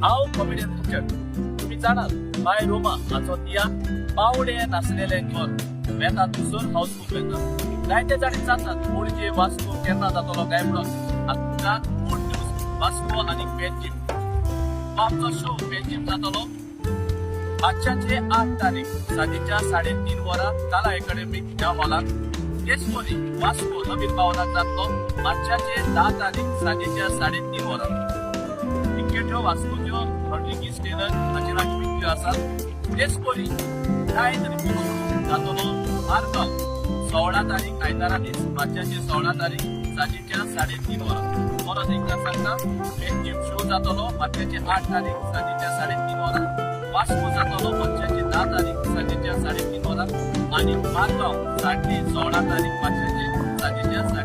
हांव comedian Richard. तुमी जाणात, बाय रोमा हाचो तियात्र "बावडे नासलेलें घर" वेता थंयसर हाऊसफूल वेता. जायते जाण विचारतात, पणजे, वास्को केन्ना जातलो काय म्हणून. आतां तुमकां गुड न्यूज. वास्को आनी पेंजीम आमचो शो पेंजीम जातलो मार्चाचे 8 तारीख, सांजेच्या 3:30 वरां, कला अकादमी ह्या हॉलात. तेच परी वास्को नवीन भवनात जातलो मार्चाचे 10 तारीख, सांजेच्या 3:30 वरां. तिकेट्यो वास्कोच्यो रॉड्रिगीस टेलर हाचेर आमी विकत्यो आसात. तेच परी नायन रिपीट जातलो मारगांव, 16 तारीख, आयतारा दीस, मार्चाचे 16 तारीख, सांजेच्या 3:30 वरां. परत एकदा सांगता, पेंजीम शो जातलो मार्चाचे 8 तारीख, सांजेच्या 3:30 वरां. वास्को जातलो मार्चाचे 10 तारीख, सांजेच्या 3:30 वरां आनी मारगांव साडे 16 तारीख, मार्चाचे सांजेच्या.